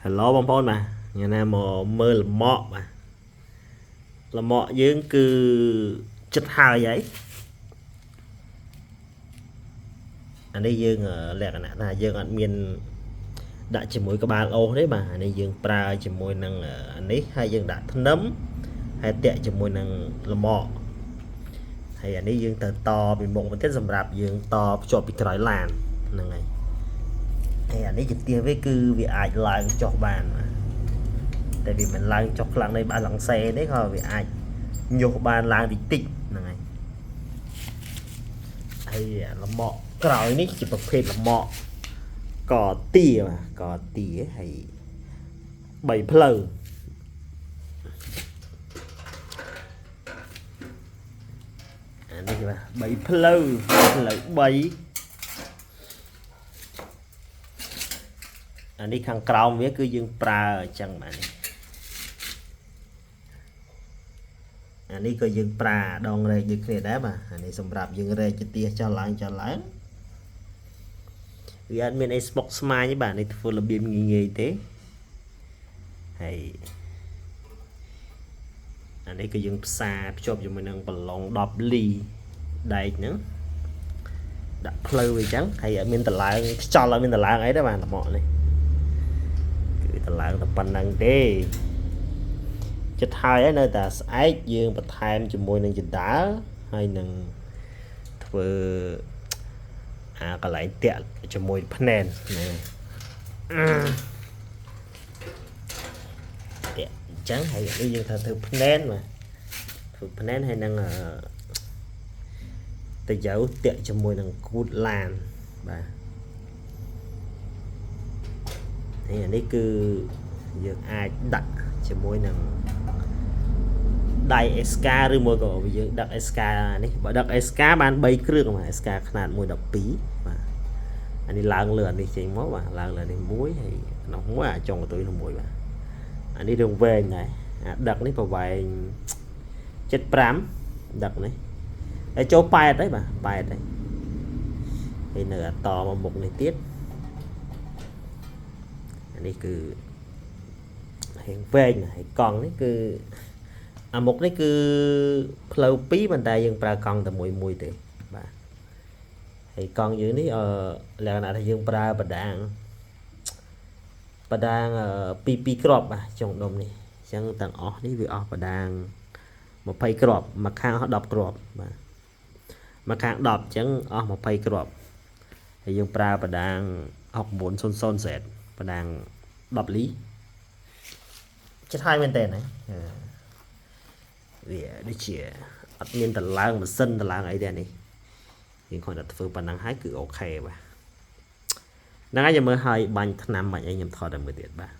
Hello បងប្អូនបាទថ្ងៃណាមកមើលលម៉កបាទលម៉កយើងគឺចិត្តហើយហើយអានេះយើងលក្ខណៈថាយើងអត់មានដាក់ជាមួយក្បាលអូសទេបាទអានេះយើងប្រើជាមួយនឹងអានេះហើយយើងដាក់ធ្នឹមហើយតាក់ជាមួយនឹងលម៉កហើយអានេះយើងត្រូវតពីមុខមកទៀតសម្រាប់យើងតភ្ជាប់ពីក្រោយឡានហ្នឹងហើយហើយអានេះជាទៀសវាគឺវាអាចឡើងចុះបានបាទ តែវាមិនឡើងចុះខ្លាំងនៃបាឡង់សេទេក៏វាអាចញុះបានឡើងតិចតិចហ្នឹងហើយហើយលម៉កក្រោយនេះជាប្រភេទលម៉កកទាបាទកទាហើយ3ផ្លូវអានេះបាទ3ផ្លូវផ្លូវ3អានេះខាងក្រោមវាគឺយើងប្រើអញ្ចឹងបាទនេះអានេះក៏យើងប្រើដងរែកដូចគ្នាដែរបាទអានេះសម្រាប់យើងរែកជាទៀសចោះឡើងចោះឡើងវាអត់មានអីស្មុគស្មាញទេបាទនេះធ្វើរបៀបងាយងាយទេហើយអានេះក៏យើងផ្សារភ្ជាប់ជាមួយនឹងប្រឡង10លីដែកហ្នឹងដាក់ផ្លូវវាអញ្ចឹងហើយអត់មានតឡើងខ្យល់អត់មានតឡើងអីទេបាទលម៉កនេះគឺតឡើងតែប៉ុណ្្នឹងទេចិត្តហើយហើយនៅតែស្អែកយើងបន្ថែមជាមួយនឹងចដាលហើយនឹងធ្វើអាកន្លែងតាក់ជាមួយភ្នែនណាតាក់អញ្ចឹងហើយនេះយើងត្រូវធ្វើភ្នែនបាទធ្វើភ្នែនហើយនឹងទៅយោតាក់ជាមួយនឹងគូតឡានបាទហើយអានេះគឺយើងអាចដាក់ជាមួយនឹងដៃអេស្កាឬមួយក៏យើងដឹកអេស្កានេះបើដឹកអេស្កាបាន3គ្រឿងបាទអេស្កាខ្នាត1.12បាទអានេះឡើងលើអានេះចេញមកបាទឡើងលើនេះមួយហើយក្នុងមួយអាចុងកតុយនោះមួយបាទអានេះរឿងវែងដែរអាដឹកនេះប្រវែង75ដឹកនេះហើយចូល8ហើយបាទ8ហើយហើយនៅអតមកមុខនេះទៀតអានេះគឺរៀងវែងហើយកង់នេះគឺអាមុខនេះគឺផ្លូវ2ប៉ុន្តែយើងប្រើកង់តែមួយមួយទេបាទហើយកង់យើងនេះអឺលក្ខណៈថាយើងប្រើបដាង2 2គ្រាប់បាទចុងដុំនេះអញ្ចឹងទាំងអស់នេះវាអស់បដាង20គ្រាប់មួយខាងអស់10គ្រាប់បាទមួយខាង10អញ្ចឹងអស់20គ្រាប់ហើយយើងប្រើបដាង6900 Z បដាង10លីចិត្តហើយមែនតើណាវាដូចជាអត់មានតឡើងម៉ាស៊ីនតឡើងអីទេនេះយើងគ្រាន់តែធ្វើប៉ុណ្ណឹងហើយគឺអូខេបាទហ្នឹងហើយចាំមើលឲ្យបាញ់ថ្នាំបាញ់អីខ្ញុំថតតែមើលទៀតបាទ